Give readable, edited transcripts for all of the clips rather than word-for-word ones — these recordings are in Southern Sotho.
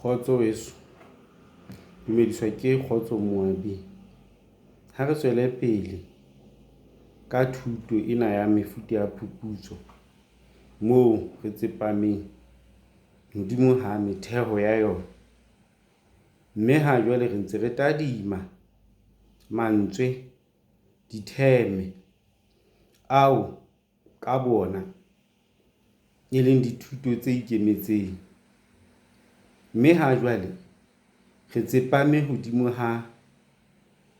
Kgotso weso, dumediswa ke Kgotso Moabi. Ha re tswele pele ka thuto ena ya mefuta ya phuputso moo re tsepameng hodimo ha metheo ya yona. Mme ha jwale re ntse re tadima mantswe, ditheme, ao ka boona e leng dithuto tse ikemetseng. Mme ha jwale re tsepame hodimo ha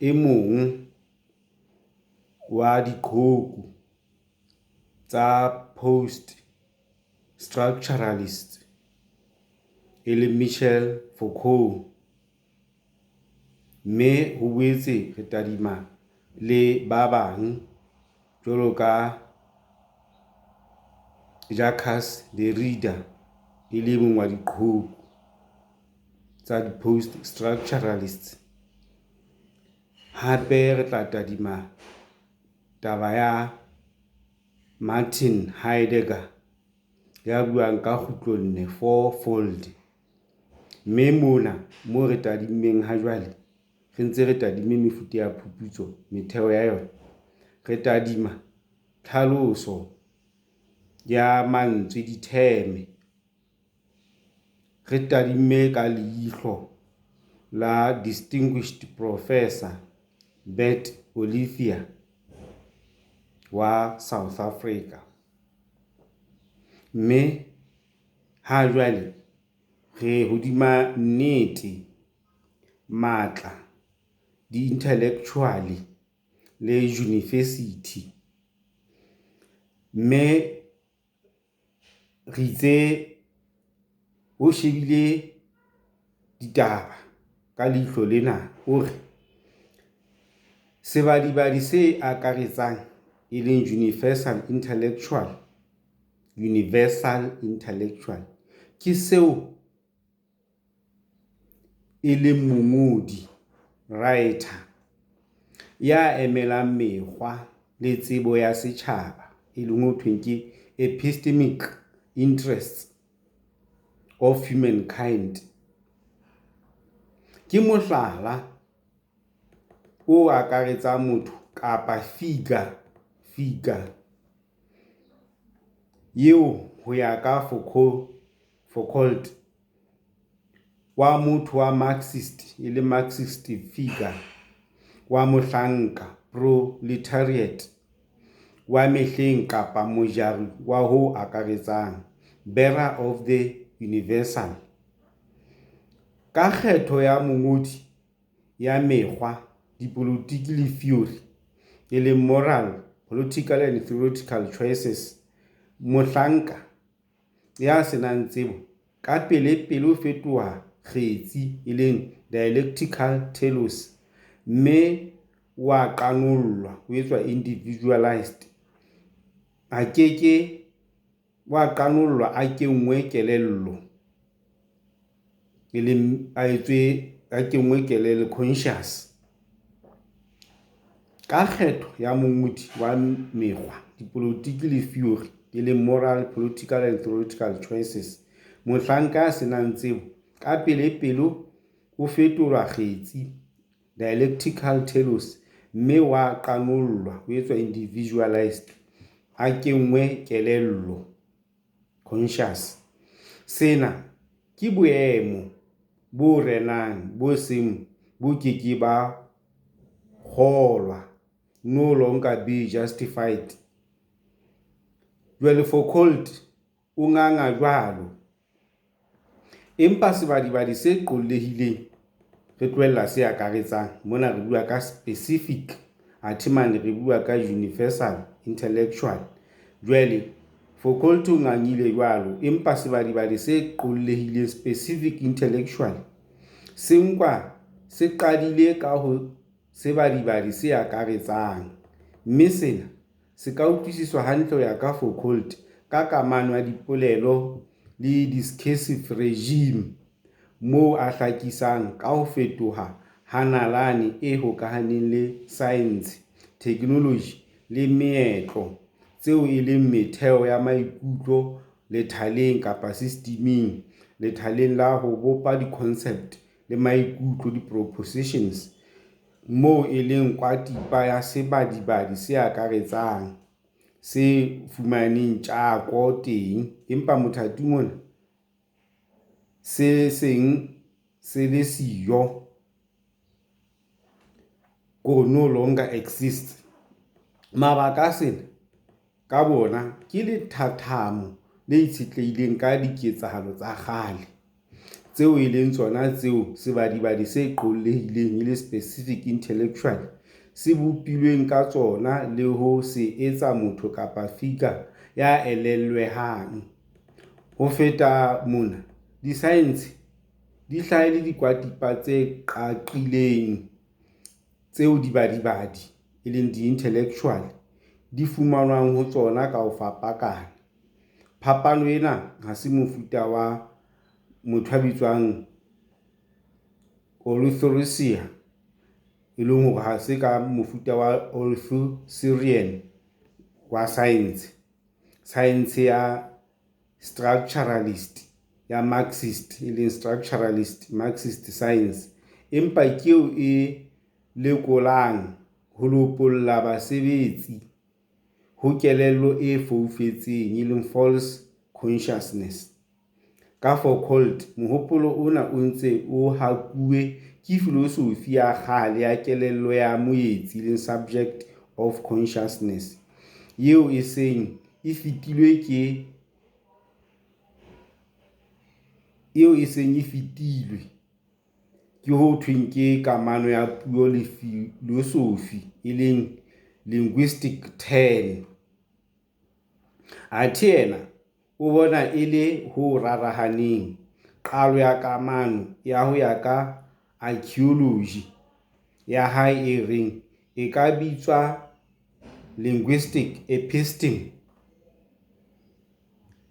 e mong wa diqhoku tsa post-structuralists, e leng Michel Foucault. Mme ho boetse re tadima le ba bang jwalo ka Jacques Derrida, e le mong wa diqhoku tsa di-post-structuralists. Hape re tla tadima taba ya Martin Heidegger ya buang ka kgutlonne, fourfold. Mme mona moo re tadimmeng ha jwale, re ntse re tadimme mefuta ya phuputso, metheo ya yona. Re tadima tlhaloso ya mantswe, ditheme, re tadimme ka leihlo la Distinguished Professor Bert Olivier wa South Africa. Mme ha jwale re hodima nnete, matla, di-intellectual le university. Mme re itse o shebile ditaba ka leihlo lena, o re sebadibadi se akaretsang, e leng universal intellectual, universal intellectual ke seo e leng mongodi, writer, ya emelang mekgwa le tsebo ya setjhaba, e leng ho thweng ke epistemic interests of humankind. Ke mohlala o akaretsang motho kapa figure, figure, eo ho ya ka Foucault, wa motho wa Marxist, e le Marxist figure, wa mohlanka, proletariat, wa mehleng kapa mojari wa ho akaretsang, bearer of the universal. Ka kgetho ya mongodi ya mekgwa, dipolotiki le theori, e leng moral, political and theoretical choices, mohlanka ya se nang tsebo kapelepele o fetoha kgetsi, e leng dialectical telos, mme o a qanollwa, o etswa individualised, a ke ke wa qanollwa, a kenngwe kelello, e leng a etswe a kenngwe kelello, conscious. Ka kgetho ya mongodi wa mekgwa, dipolotiki le theori, e leng moral, political and theoretical choices, mohlanka ya se nang tsebo kapelepele o fetoha kgetsi, dialectical telos, mme o a qanollwa, o etswa individualised, a kenngwe kelello, conscious. Sena ke boemo bo renang bo seng bo ke ke ba kgolwa, no longer be justified. Jwale Foucault o nganga jwalo. Empa sebadibadi se qollehileng, re tlohella se akaretsang mona, re bua ka specific, athe mane re bua ka universal intellectual. Jwale Foucault o ngangile jwalo, empa sebadibadi se qollehileng, specific intellectual, se nkwa se qadile ka ho sebadibadi se akaretsang, mme sena se ka utlwisiswa hantle ho ya ka Foucault ka kamano ya dipolelo le discursive regime moo a hlakisang ka ho fetoha ha nalane e hokahaneng le saense, theknoloji le meetlo tseo e leng metheo ya maikutlo lethaleng kapa sistiming Lethaleng la ho bopa di-concept le maikutlo, di-propositions, moo e leng kwatipa ya sebadibadi se akaretsang, se fumaneng tjako teng, empa mothating ona se seng se le siyo, no longer exists. Mabaka a sena ka boona ke lethathamo le itshetlehileng ka diketsahalo tsa kgale, tseo e leng tsona tseo sebadibadi se qollehileng, specific intellectual, se bopilweng ka tsona le ho se etsa motho kapa figure ya elellwehang. Ho feta mona, disaense di hlahile dikwatipa tse qaqileng, tseo dibadibadi, di-intellectual, di fumanwang ho tsona ka ho fapakana. Phapano ena ha se mofuta wa motho ya bitswang Olthuserian e leng hore ha se ka mofuta wa Althusserian wa saense, saense ya structuralist ya marxist, e leng structuralist marxist science, empa ke eo e lekolang ho lopolla basebetsi ho kelello e foufetseng, e false consciousness. Ka Foucault mohopolo ona o ntse o hakuwe ke filosofi ya kgale ya kelello ya moetsi, subject of consciousness, eo e seng e fetilwe ke ho thweng ke kamano ya puo le filosofi, linguistic turn. Athe yena o bona e le ho rarahaneng, qalo ya kamano ya ho ya ka akheioloji ya hae a reng e ka bitswa linguistic episteme.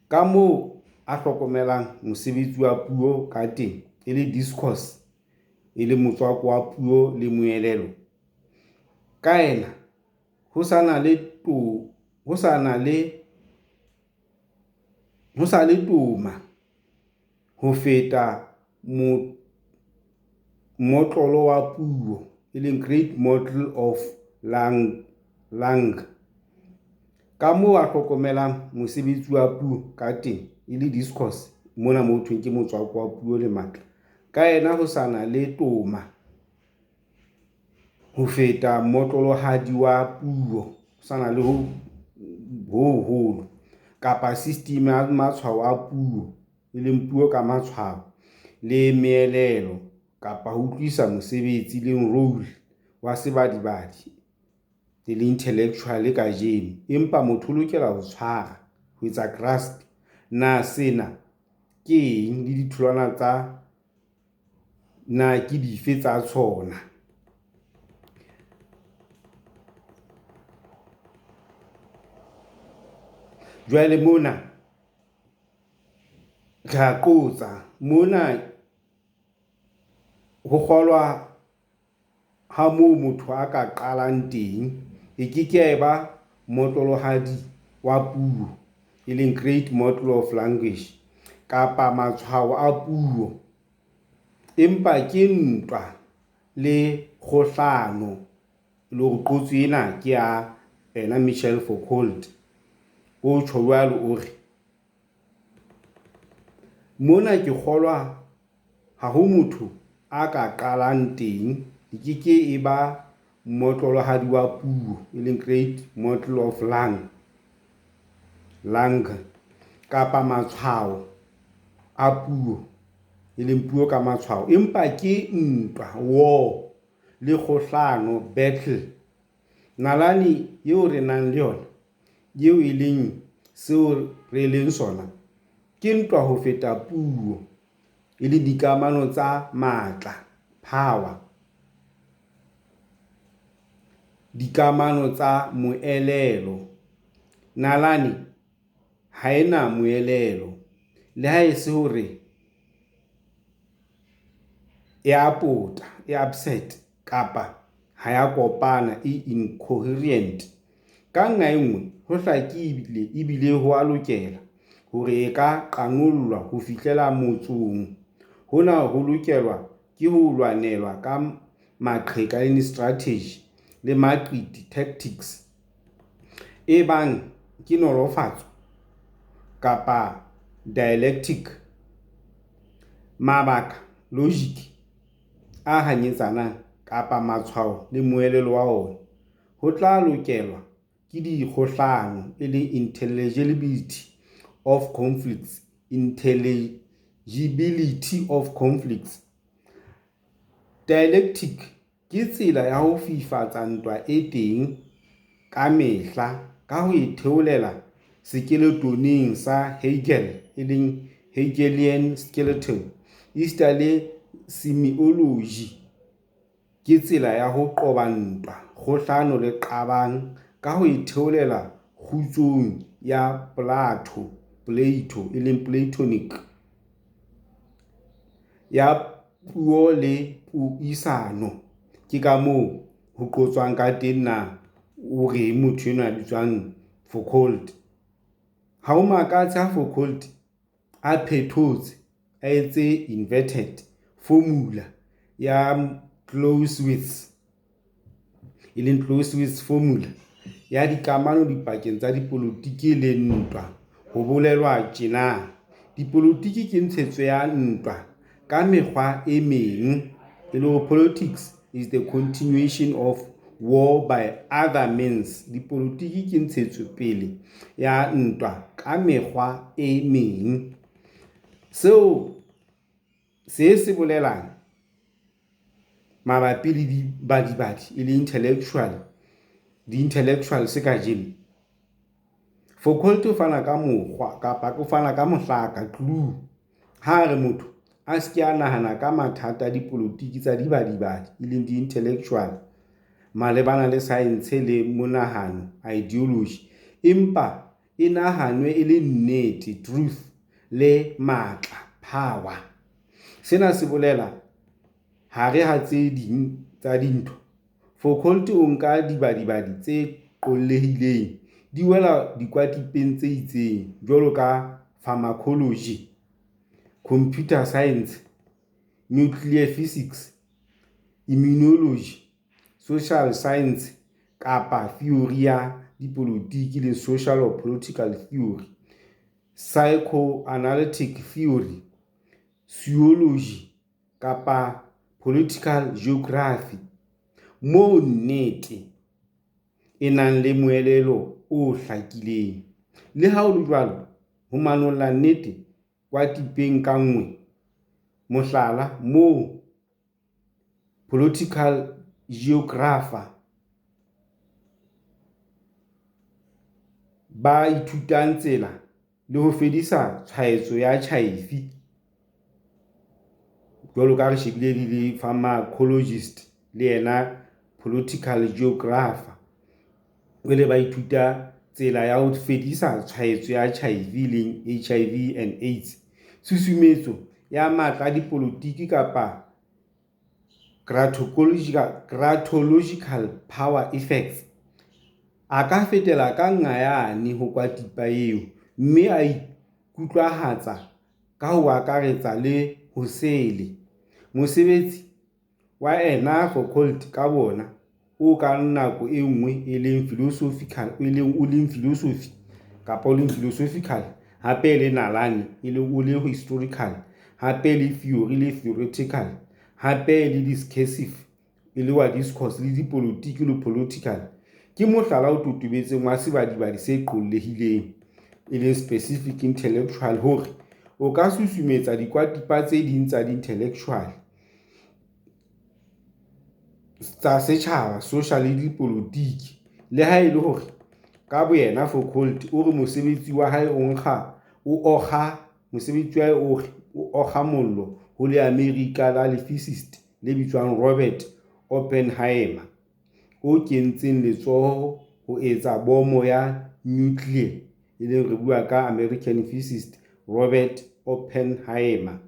Ka moo a hlokomelang mosebetsi wa puo ka teng, e le discourse, e le motswako wa puo le moelelo, ka yena ho sa le toma ho feta mmotlolo wa puo, great model of langue. Ka moo a hlokomelang mosebetsi wa puo ka teng, e le discourse, mona moo ho thweng ke motswako wa puo le matla, ka yena ho sa na le toma ho feta mmotlolohadi wa puo, ho sa na le ho hoholo, kapa sistimi ya matshwao a puo, e leng puo ka matshwao le meelelo, kapa ho utlwisisa mosebetsi, role, wa sebadibadi, intellectual, kajeno. Empa motho o lokela ho tshwara, grasp, na sena ke eng le ditholwana tsa na ke dife tsa tsona. Jwale mona re a qotsa mona ho kgolwa ha moo motho a ka qalang teng e ke ke ya eba mmotlollohadi wa puo, great model of language, kapa matshwao a puo, empa ke ntwa le kgohlano, le hore qotso ena ke ya yena Michel Foucault. O tjho jwalo, o re mona ke kgolwa ha ho motho a ka qalang teng e ke ke eba mmotlollohadi wa puo, great model of langue, kapa matshwao a puo, e leng puo ka matshwao, empa ke ntwa, war, le kgohlano, battle. Nalane eo re nang le yona, eo e leng seo re leng sona, ke ntwa ho feta puo, e leng dikamano tsa matla, power. Dikamano tsa moelelo. Nalane ha e na moelelo, le ha e se hore e a pota, e absent, kapa ha ya kopana, e incoherent. Ka nqa e nngwe, ho hlakile ebile ho a lokela hore e ka qanollwa ho fihlela motsong. Hona ho lokelwa ke ho lwanelwa ka maqheka, strategy, le maqiti, tactics, ebang ke nolofatso kapa dialectic, mabaka, logic, a hanyetsanang, kapa matshwao le moelelo wa ona, ho tla lokelwa ke dikgohlano, intelligibility of conflicts. Dialectic ke tsela ya ho fifatsa ntwa e teng ka mehla ka ho e theolela sekeletoneng sa Hegel, Hegelian skeleton, esita le semioloji ke tsela ya ho qoba ntwa, kgohlano le qabang ka ho e theolela kgutsong ya Plato, Platonic, ya puo le puisano. Ke ka moo ho qotswang ka teng na o reng motho enwa a bitswang Foucault. Ha ho makatse ha Foucault a phethotse, a etse inverted formula ya Clausewitz, e leng Clausewitz formula ya dikamano dipakeng tsa dipolotiki le ntwa. Ho bolelwa tjena, dipolotiki ke ntshetso ya ntwa ka mekgwa e meng, e le hore politics is the continuation of war by other means. Dipolotiki ke ntshetsopele ya ntwa ka mekgwa e meng. Seo se se bolelang mabapi le dibadibadi e le intellectual, di-intellectuals kajeno. Foucault o fana ka mokgwa kapa o fana ka mohlaka, clue, ha re motho a se ke a nahana ka mathata a dipolotiki tsa dibadibadi, e leng di-intellectual, malebana le saense le monahano, ideology, empa e nahanwe e le nnete, truth, le matla, power. Sena se bolela hare ha tse ding tsa dintho, Foucault o nka dibadibadi tse qollehileng di wela dikwatipeng tse itseng, jwalo ka pharmacology, computer science, nuclear physics, immunology, social science, kapa theori ya dipolotiki, social or political theory, psychoanalytic theory, sociology kapa political geography, moo nnete e nang le moelelo o hlakileng. Le ha ho le jwalo, ho manolla nnete kwatipeng ka nngwe, mohlala, moo political geographer ba ithutang tsela le ho fedisa tshwaetso ya HIV, jwalo ka ha re shebile le pharmacologist le yena political geographer, jwale ba ithuta tsela ya ho fedisa tshwaetso ya HIV leng HIV and AIDS, tshusumetso ya matla a dipolotiki kapa cratological power effects, a ka fetela ka nqa yane ho kwatipa eo, mme a ikutlwahatsa ka ho akaretsa le hosele. Mosebetsi wa ena Foucault ka boona, oo ka nako e nngwe e leng filosofi kapa o leng philosophical, hape e le nalane, o le historical, hape e le theory le theoretical, hape e le discursive, e le wa discourse le dipolotiki le political, ke mohlala o totobetseng wa sebadibadi se qollehileng, e leng specific intellectual, hore o ka susumetsa dikwatipa tse ding tsa di-intellectual, tsa setjhaba, social le dipolotiki. Le ha e le hore ka boyena Foucault o re mosebetsi wa hae o okga mollo ho Leamerika la lefisiste le bitswang Robert Oppenheimer, o kentseng letsoho ho etsa bomo ya nuclear, e leng re bua ka American physicist Robert Oppenheimer.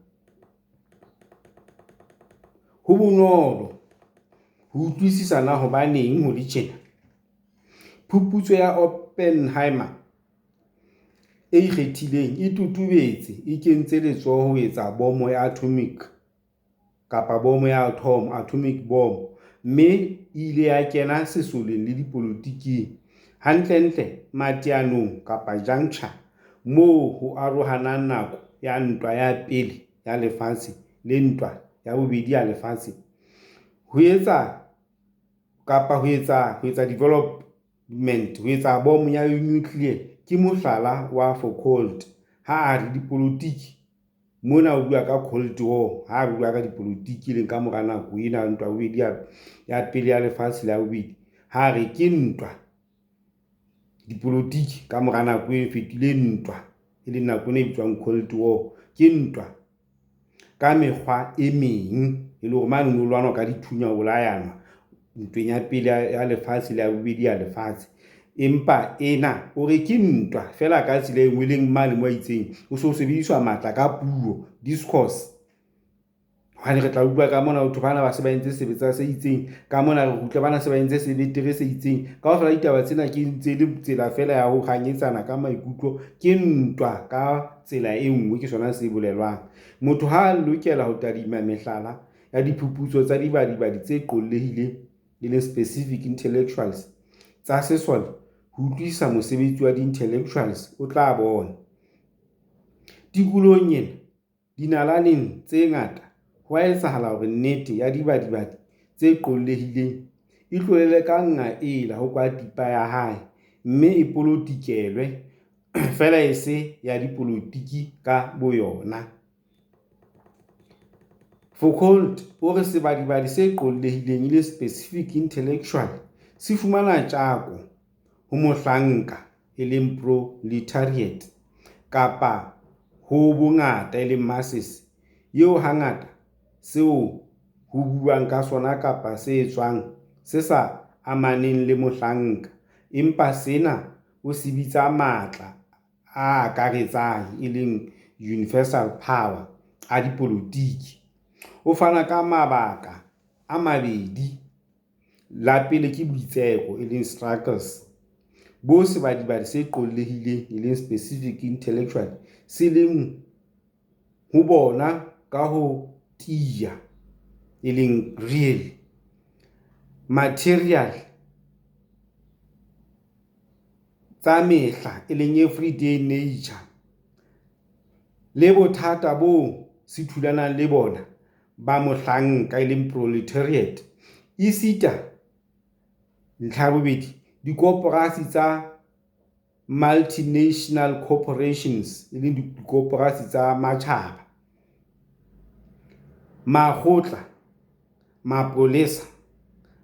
Ho bonolo ho utlwisisa na hobaneng ho le tjena. Phuputso ya Oppenheimer e ikgethileng e totobetse e kentse letsoho ho etsa bomo ya atomic kapa bomo ya athomo, atomic bomb, mme e ile ya kena sesoleng le dipolotiking. Hantlentle mateanong kapa juncture moo ho arohanang nako ya Ntwa ya Pele ya Lefatshe le Ntwa ya Bobedi ya Lefatshe, ho etsa kapa ho etsa development, ho etsa bomo ya nuclear ke mohlala wa Foucault ha a re dipolotiki mona o bua ka Cold War, ha a bua ka dipolotiki e leng ka mora nako ena ntwa ya bobedi ya pele ya lefatshe le ya bobedi. Ha re ke ntwa dipolotiki ka mora nako e fetohile ntwa, e leng nako ena e bitswang Cold War. Ke ntwa ka mekgwa e meng, e le hore mane ho no lwanwa ka dithunya ho bolayana ntweng ya pele ya lefatshe le ya bobedi ya lefatshe. Empa ena o re ke ntwa feela ka tsela e nngwe e leng mane moo a itseng ho so sebediswa matla ka puo, discourse. Hobane re tla utlwa ka mona batho bana ba se ba entse sebetsa se itseng, ka mona re utlwa bana se ba entse sebetere se itseng. Kaofela ditaba tsena ke ntse le tsela feela ya ho hanyetsana ka maikutlo. Ke ntwa ka tsela e nngwe, ke sona se bolelwang. Motho ha a lokela ho tadima mehlala ya diphuputso tsa dibadibadi tse qollehileng, e leng specific intellectuals, tsa sesole ho utlwisisa mosebetsi wa di-intellectuals o tla bona. Tikolohong ena, dinalaneng tse ngata ho a etsahala hore nnete ya dibadibadi tse qollehileng e tlolele ka nqa ela ho kwatipa ya hae, mme e polotikelwe feela e se ya dipolotiki ka boyona. Foucault o re sebadibadi se qollehileng, e leng specific intellectual, se fumana tjako ho mohlanka, e leng proletariat, kapa ho bongata, e leng masses, eo hangata seo ho buuwang ka sona kapa se etswang se sa amaneng le mohlanka, empa sena o se bitsa matla a akaretsang, e leng universal power, a dipolotiki. O fana ka mabaka a mabedi, la pele ke boitseko, e leng struggles, boo sebadibadi se qollehileng, e leng specific intellectual, se leng ho bona ka ho tiya, e leng real, material, tsa mehla, e leng everyday nature, le bothata boo se thulanang le bona ba mohlanka, e leng proletariat, esita, ntlha ya bobedi, dikoporasi tsa multinational corporations, e leng dikoporasi tsa matjhaba, makgotla, mapolesa,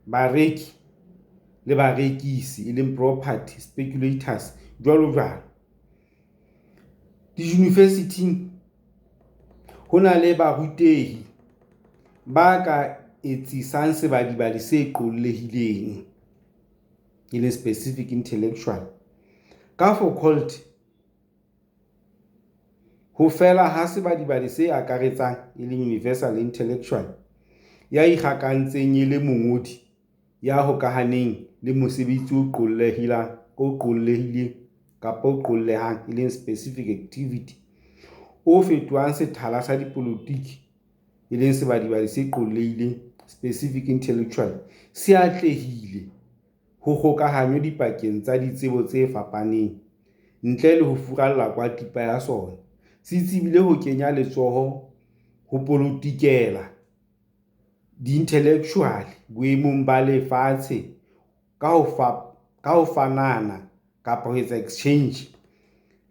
bareki le barekisi, e leng property speculators, jwalojwalo. Diyunivesithing ho na le barutehi ba ka etsisang sebadibadi se qollehileng, e leng specific intellectual. Ka Foucault, ho fela ha sebadibadi se akaretsang, e leng universal intellectual, ya ikgakantseng e le mongodi, ya hokahaneng le mosebetsi o qollehang, e leng specific activity, o fetohang sethala sa dipolotiki, e leng sebadibadi se qollehileng, specific intellectual, se atlehile ho kgokahanyo dipakeng tsa ditsebo tse fapaneng, ntle le ho furalla kwatipa ya sona, se tsebile ho kenya letsoho ho polotikela diintelektuale boemong ba lefatshe ka ho fanana kapa ho etsa exchange,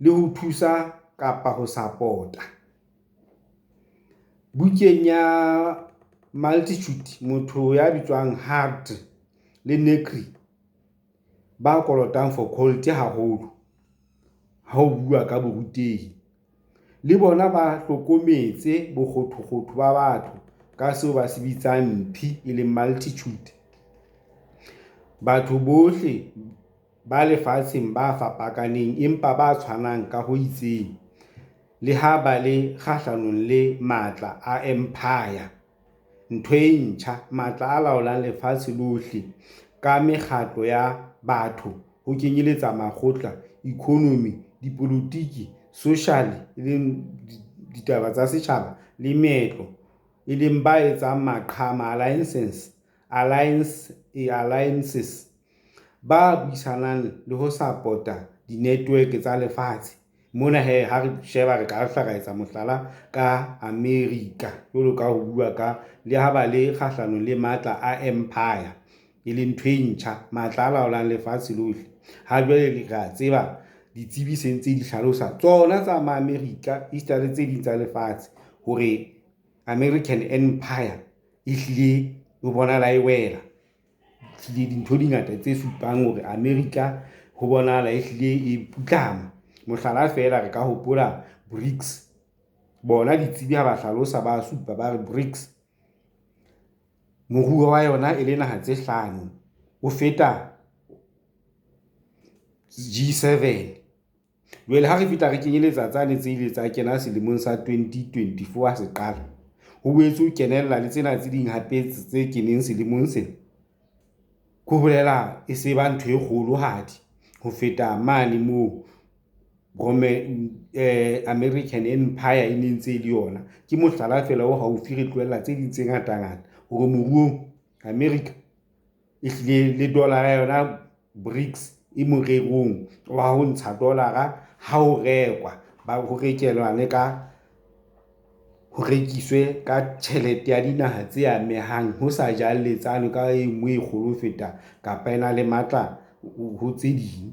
le ho thusa kapa ho sapota. Bukeng ya Multitude, motho ya bitswang Hardt le Negri, ba kolotang Foucault haholo ha ho bua ka borutehi, le bona ba hlokometse bokgothokgotho ba batho ka seo ba se bitsang mphi, e leng multitude, batho bohle ba lefatsheng ba fapakaneng empa ba tshwanang ka ho itseng, le ha ba le kgahlanong le matla a empire, ntho e ntjha, matla a laolang lefatshe lohle ka mekgatlo ya batho ho kenyeletsa makgotla, ikonomi, dipolotiki, social, e leng ditaba tsa setjhaba le meetlo, e leng ba etsang maqhama, alliances, ba buisanang le ho support-a di-network tsa lefatshe. Mona hee ha re sheba re ka hla ra etsa mohlala ka America jwalo ka ho bua ka le ha ba le kgahlanong le matla a empire, e leng ntho e ntjha, matla a laolang lefatshe lohle. Ha jwale re a tseba ditsebi se ntse di hlalosa tsona tsa ma-America esita le tse ding tsa lefatshe hore American Empire e hlile ho bonahala e wela. Ehlile dintho di ngata tse supang hore America ho bonahala e hlile e putlama. Mohlala feela re ka hopola BRICS. Bona ditsebi ha ba hlalosa, ba supa ba re BRICS moruo wa yona e le naha tse hlano o feta G7. Jwale ha re fihla re kenyeletsa tsane tse ile tsa kena selemong sa 2024 ha se qala, ho boetse ho kenella le tsena tse ding hape tse keneng selemong sena. Ke ho bolela e se ba ntho e kgolohadi ho feta mane moo American Empire e ne ntse e le yona. Ke mohlala feela o haufi, re tlohella tse ding tse ngatangata hore moruong America e hlile le dollar-a ya yona BRICS e morerong wa ho ntsha dollar-a ha ho rekwa, ba ho rekelwane ka ho rekiswe ka tjhelete ya dinaha tse amehang ho sa jalletsane ka e nngwe e kgolo ho feta kapa e na le matla ho tse ding.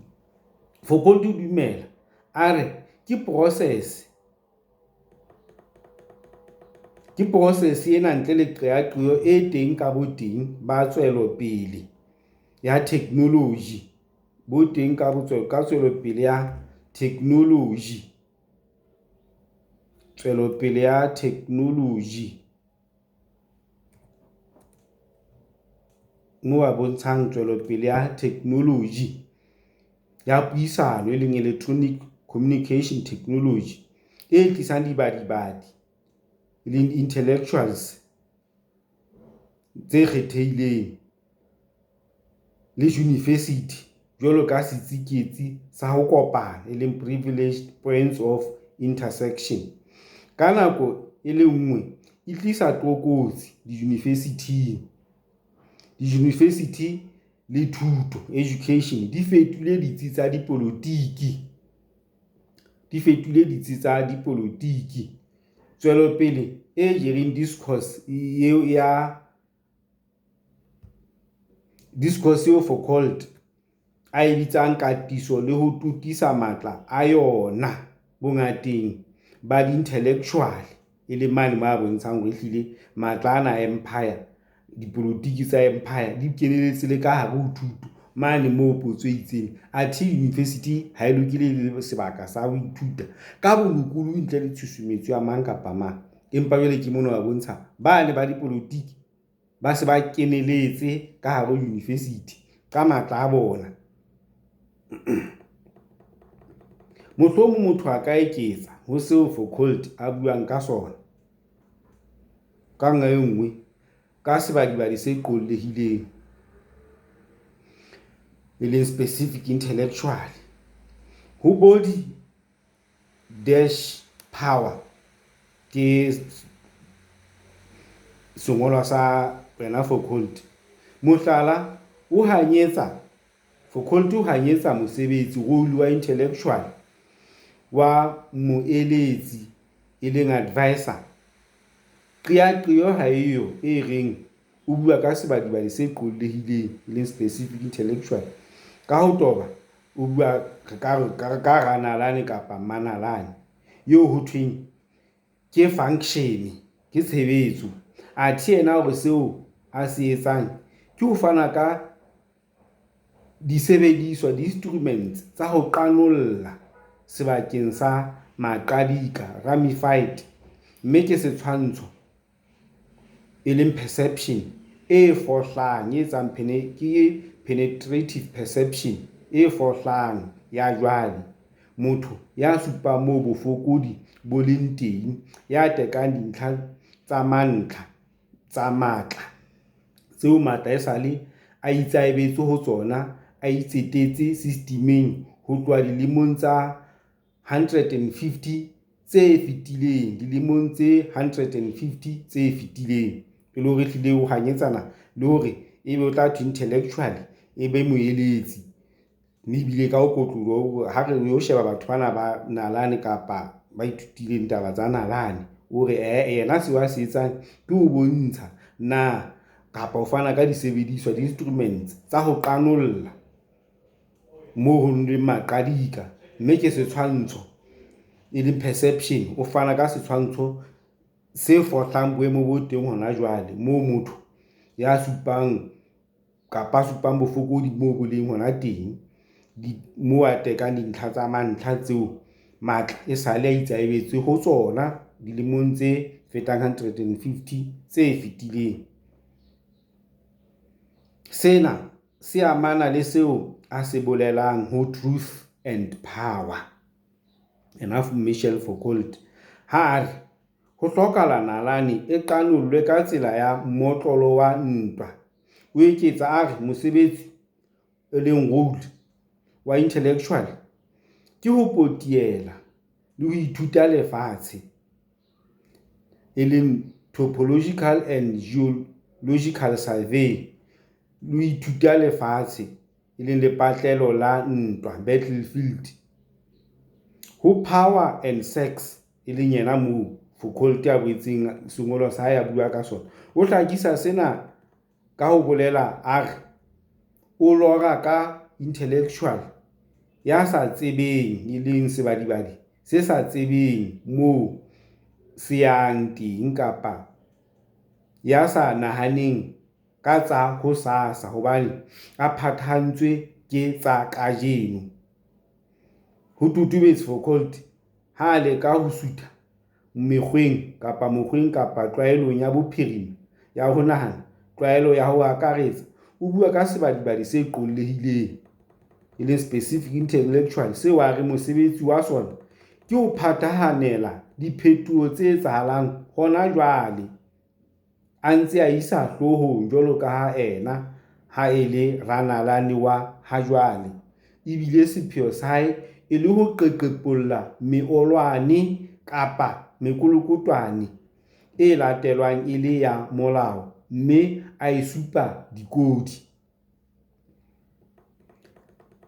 Foucault o dumela a re ke process ena ntle le qeaqeo e teng ka boteng ba tswelopele ya theknoloji bo teng ka tswelopele ya theknoloji. Tswelopele ya theknoloji moo a bontshang tswelopele ya theknoloji ya puisano, e leng electronic communication technology e tlisang dibadibadi, e leng intellectuals tse kgethehileng le university jwalo ka setsiketsi sa ho kopana, e leng privileged points of intersection. Ka nako e le nngwe e tlisa tlokotsi diyunivesithing. Diyunivesithi le thuto education di fetohile ditsi tsa dipolotiki, di fetohile ditsi tsa dipolotiki. Tswelopele e jereng discourse eo ya discourse eo Foucault a e bitsang katiso le ho totisa matla a yona bongateng ba di-intellectual, e leng mane mo a bontshang hore ehlile matla ana a empire, dipolotiki tsa empire di kenelletse le ka hare ho thuto mane moo potso e itseng athe university ha e lokile le sebaka sa ho ithuta ka bolokolohi ntle le tshusumetso ya mang kapa mang. Empa jwale ke mona wa bontsha bane ba dipolotiki ba se ba keneletse ka hare ho university ka matla a bona. Mohlomong motho a ka eketsa ho seo Foucault a buang ka sona ka nqa e nngwe ka sebadibadi se qollehileng, e leng specific intellectual. Ho body dash power ke sengolwa sa wena Foucault. Mohlala o hanyetsa Foucault o hanyetsa mosebetsi role wa intellectual wa moeletsi e leng advisor. Qeaqeo ha eyo e reng o bua ka sebadibadi se qollehileng, e leng specific intellectual. Ka ho toba o bua ka ranalane kapa mmanalane eo ho thweng ke function, ke tshebetso. Athe yena hore seo a se etsang ke ho fana ka disebediswa, di-instruments tsa ho qanolla sebakeng sa maqadika, ramified, mme ke setshwantsho e leng perception e fohlang, e etsang ke penetrative perception e fohlang ya jwale. Motho ya supang moo bofokodi bo leng teng, ya tekang dintlha tsa mantlha tsa matla, tseo matla esale a itshebetsa ho tsona, a itsetetse sistimeng ho tloha dilemong tsa. 150 tse fetileng, dilemong tse 150 tse fetileng. E le hore ehlile o hanyetsana le hore ebe o tla thwe intellectual e be moeletsi, mme ebile ka ho kotloloho ha re yo sheba batho bana ba nalane kapa ba ithutileng taba tsa nalane. O re ee yena seo a se etsang ke ho bontsha na kapa ho fana ka disebediswa, di-instruments tsa ho qanolla moo ho leng maqadika, mme ke setshwantsho e leng perception. O fana ka setshwantsho se fohlang boemo bo teng hona jwale moo motho ya supang kapa a supang bofokodi moo bo leng hona teng. Moo a tekang dintlha tsa mantlha tseo matla e sale a itse a emetse ho tsona dilemong tse fetang 150 tse fetileng. Sena se amana le seo a se bolelang ho Truth and Power, ena Michel Foucault ha a re ho hlokahala nalane e qanollwe ka tsela ya mmotlolo wa ntwa. O eketsa a re mosebetsi, e leng role wa intellectual ke ho potiela le ho ithuta lefatshe, e leng topological and geological survey, le ho ithuta lefatshe, e leng lepatlelo la ntwa, battlefield. Ho Power and Sex, e leng yena moo Foucault a boetseng sengolwa sa hae a bua ka sona, o hlakisa sena ka ho bolela a re o lora ka intellectual ya sa tsebeng, e leng sebadibadi se sa tsebeng moo se yang teng kapa ya sa nahaneng ka tsa hosasa hobane a phathahantswe ke tsa kajeno. Ho totobetse Foucault ha a leka ho sutha mekgweng kapa mokgweng kapa tlwaelong ya bophirima ya ho nahana, tlwaelo ya ho akaretsa, o bua ka sebadibadi se qollehileng, e leng specific intellectual, seo a reng mosebetsi wa sona ke ho phathahanela diphetoho tse etsahalang hona jwale, a ntse a isa hloohong jwalo ka yena ha e le ranalane wa hajwale, ebile sepheo sa hae e le ho qeqepolla mellwane kapa mekolokotwane e latelwang e le ya molao, mme a e supa dikodi.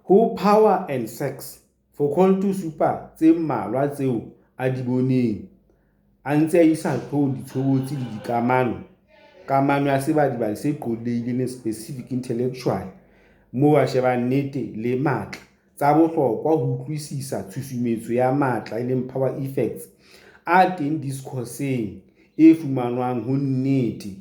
Ho Power and Sex, Foucault o supa tse mmalwa tseo a di boneng, a ntse a isa hloohong ditshobotsi le dikamano, kamano ya sebadibadi se qollehileng, specific intellectual, moo a shebang nnete le matla, tsa bohlokwa ho utlwisisa tshusumetso ya matla, e leng power effects, a teng diskhorseng e fumanwang ho nnete.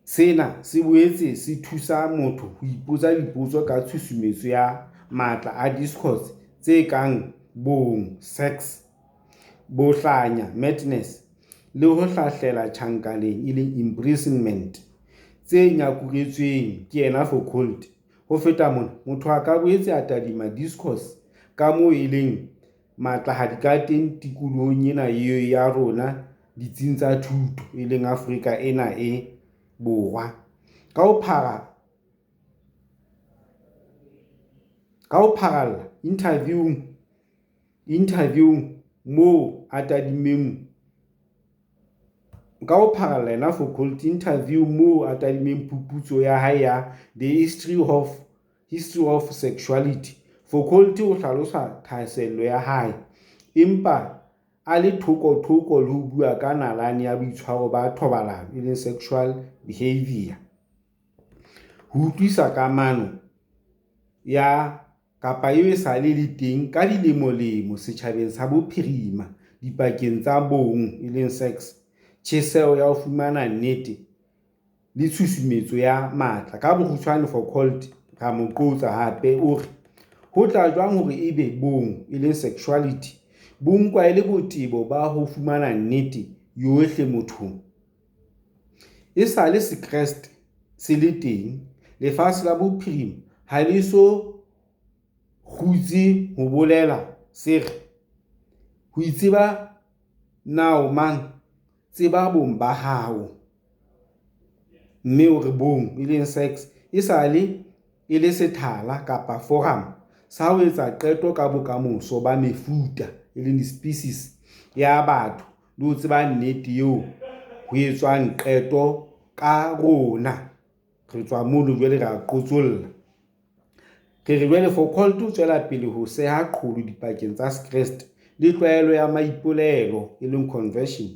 Sena se boetse se thusa motho ho ipotsa dipotso ka tshusumetso ya matla a discourse tse kang bong, sex, bohlanya, madness, le ho hlahlela tjhankaneng, imprisonment, tse nyakuretsweng ke yena Foucault. Ho feta mona, motho a ka boetse a tadima discourse ka moo e leng matlahadi kateng tikolohong ena ya rona ditsing tsa thuto, e leng Afrika ena e Borwa. Ka ho pharalla inthaviung moo a tadimmeng ka ho pharalla yena Foucault inthaviung moo a tadimmeng phuputso ya hae ya The History of Sexuality, Foucault o hlalosa thahasello ya hae, empa a le thokothoko le ho bua ka nalane ya boitshwaro ba thobalano, e leng sexual behaviour. Ho utlwisisa kamano ya kapa eo esale e le teng ka dilemolemo setjhabeng sa bophirima dipakeng tsa bong, e leng sex, tjheseho ya ho fumana nnete le tshusumetso ya matla. Ka bokgutshwane Foucault ra mo qotsa hape o re, Ho tla jwang hore ebe bong, e leng sexuality, bo nkwa e le botebo ba ho fumana nnete yohle mothong? Esale Sekreste se le teng, lefatshe la bophirima ha le eso kgutse ho bolela se re, 'Ho itseba na o mang, tseba bong ba hao'. Mme o re bong, e leng sex, esale e le sethala kapa forum sa ho etsa qeto ka bokamoso ba mefuta, e leng di-species, ya batho le ho tseba nnete eo ho etswang qeto ka rona. Re tswa mono jwale re a qotsolla. Re re jwale Foucault o tswela pele ho seha qholo dipakeng tsa Sekreste le tlwaelo ya maipolelo, e leng confession,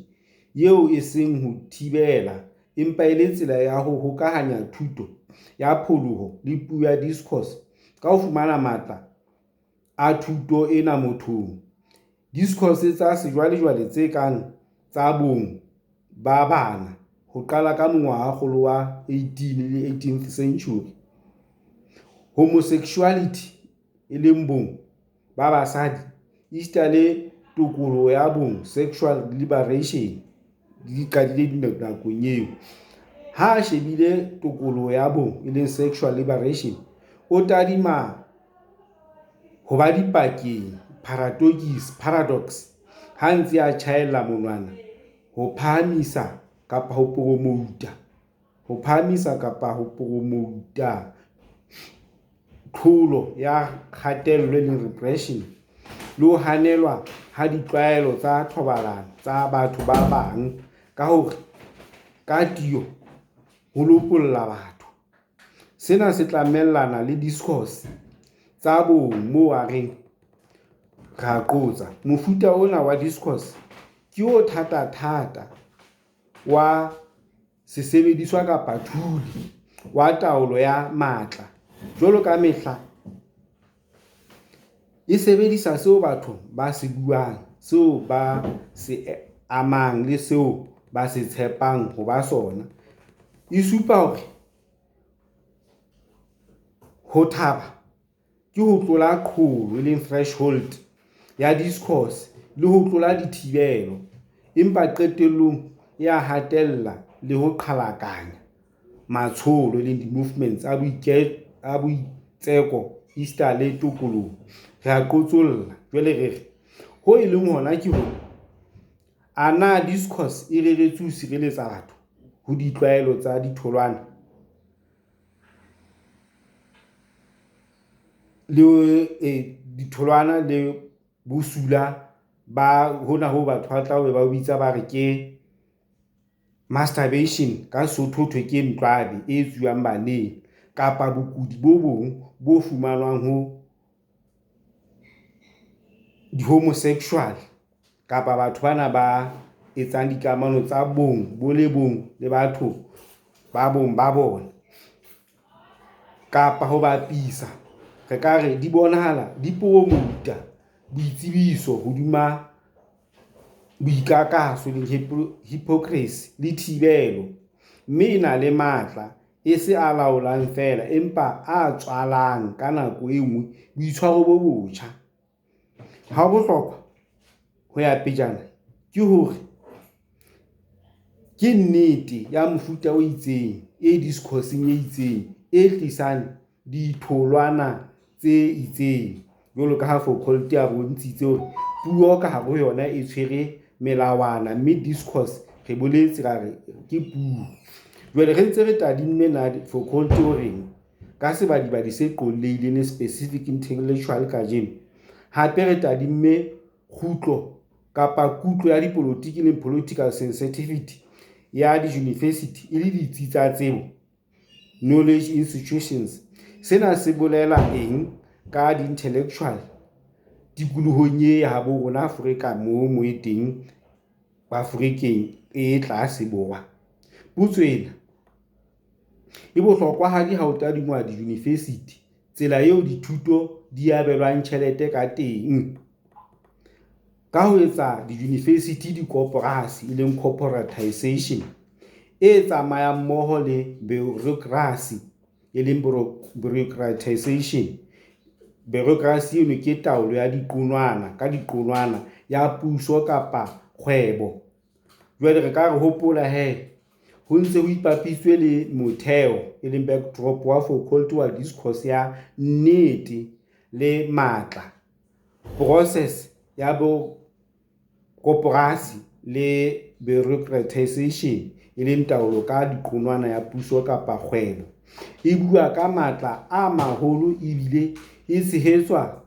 eo e seng ho thibela, empa e le tsela ya ho hokahanya thuto ya pholoho le puo ya discourse ka ho fumana matla a thuto ena mothong. Discourse tsa sejwalejwale tse kang tsa bong ba bana ho qala ka mongwahakgolo wa 18, 18th century, homosexuality, e leng bong ba basadi esita le tokoloho ya bong, sexual liberation, di qadile nakong eo. Ha a shebile tokoloho ya bong, e leng sexual liberation, o tadima ho ba dipakeng, paradox, ha a ntse a tjhaela monwana ho phahamisa kapa ho poromouta tlholo ya kgatello, e leng repression, le ho hanelwa ha ditlwaelo tsa thobalano tsa batho ba bang ka hore ka tiyo ho lokolla batho. Sena se tlamellana le discourse tsa bong moo a reng, re a qotsa, "Mofuta ona wa discourse ke o thatathata wa sesebediswa kapa thuli wa taolo ya matla, jwalo ka mehla e sebedisa seo batho ba se buang, seo ba se amang le seo ba se tshepang ho ba sona, e supa hore ho thaba ke ho tlola qholo, threshold, ya discourse le ho tlola dithibelo, empa qetellong e a hatella le ho qhalakanya matsholo, movements, a boitseko esita le tokoloho, re a qotsolla jwale re re, hoo e leng hona ke hore, a na discourse e reretswe ho sireletsa batho ho ditlwaelo tsa ditholwana le bosula ba hona hoo batho ba tla be ba bitsa ba re ke masturbation, ka Sesotho ho thwe ke ntlwabe e etsuwang baneng, kapa bokudi bo bong bo fumanwang ho di-homosexual kapa batho bana ba etsang dikamano tsa bong bo le bong le batho ba bong ba bona. Kapa ho bapisa, re ka re di bonahala di promouta boitsebiso hodima boikakaso, hypocrisy le thibelo, mme e na le matla, e se a laolang feela, empa a tswalang ka nako e nngwe boitshwaro bo botjha. Ha bohlokwa ho ya pejana ke hore ke nnete ya mofuta o itseng e discourseng e itseng, e tlisang ditholwana tse itseng, jwalo ka ha Foucault a bontshitse hore puo ka hare ho yona e tshwere melawana, mme discourse re boletse ra re ke puo. Jwale re ntse re tadimme na Foucault o reng ka sebadibadi se qollehileng specific intellectual kajeno, hape re tadimme kgutlo kapa kutlo ya dipolotiki le political sensitivity ya di-university e le ditsi tsa tsebo, knowledge institutions. Sena se bolela eng ka di-intellectual tikolohong e ya habo rona Afrika moo e teng Afrikeng e tlase borwa? Potso ena e bohlokwahadi ha ho tadingwa di-university, tsela eo dithuto di abelwang tjhelete ka teng. Ka ho etsa di-university dikoporasi, e leng corporatisation, e tsamayang mmoho le bureaucracy, e leng bureaucratisation. Bureaucracy eno ke taolo ya diqonwana ka diqonwana ya puso kapa kgwebo. Jwale re ka re hopola he ho ntse ho ipapisitswe le motheo, e leng backdrop wa Foucault wa discourse ya nnete le matla, process ya bokoporasi le bureaucratisation, e leng taolo ka diqonwana ya puso kapa kgwebo, e bua ka matla a maholo ebile e tshehetswa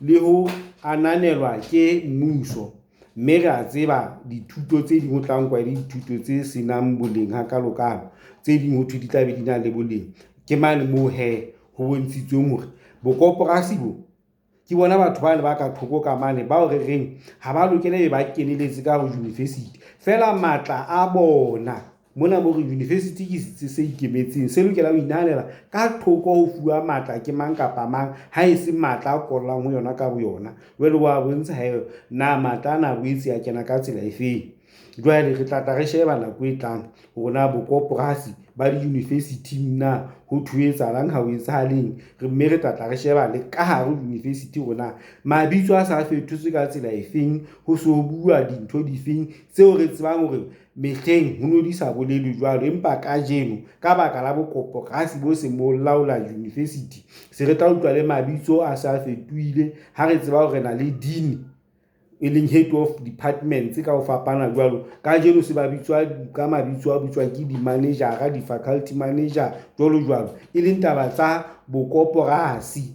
le ho ananelwa ke mmuso. Mme re a tseba dithuto tse ding ho tla nkwa e le dithuto tse senang boleng hakalo-kalo. Tse ding ho thwe di tla be di na le boleng. Ke mane moo hee ho bontshitsweng hore bokoporasi bo, ke bona batho bane ba ka thoko ka mane bao re reng ha ba lokela ebe ba keneletse ka hare ho university. Feela matla a bona mona mo re university ke setsi se ikemetseng, se lokela ho inahanela ka thoko ho fuwa matla ke mang kapa mang ha e se matla a kollang ho yona ka boyona. Jwale wa bontsha hee na matla ana a boetse a kena ka tsela efeng. Jwale re tla tla re sheba nako e tlang hore na bokoporasi ba di-university-ing na ho thwe ho etsahalang ha ho etsahaleng. Mme re tla tla re sheba le ka hare ho university hore na mabitso a sa fetotswe ka tsela efeng, ho so bua dintho difeng tseo re tsebang hore mehleng ho no di sa bolelwe jwalo. Empa kajeno ka baka la bokoporasi bo seng bo laola university, se re tla utlwa le mabitso a se a fetohile. Ha re tseba hore re na le dean e leng head of departments ka ho fapana jwalo. Kajeno se ba bitswa ka mabitso a bitswang ke di-manager-a, di-faculty manager jwalo jwalo, e leng taba tsa bokoporasi.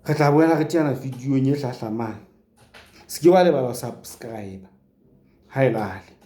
Re tla boela re teana video-ong e hlahlamang. Se ke wa lebala ho subscribe. Haelale.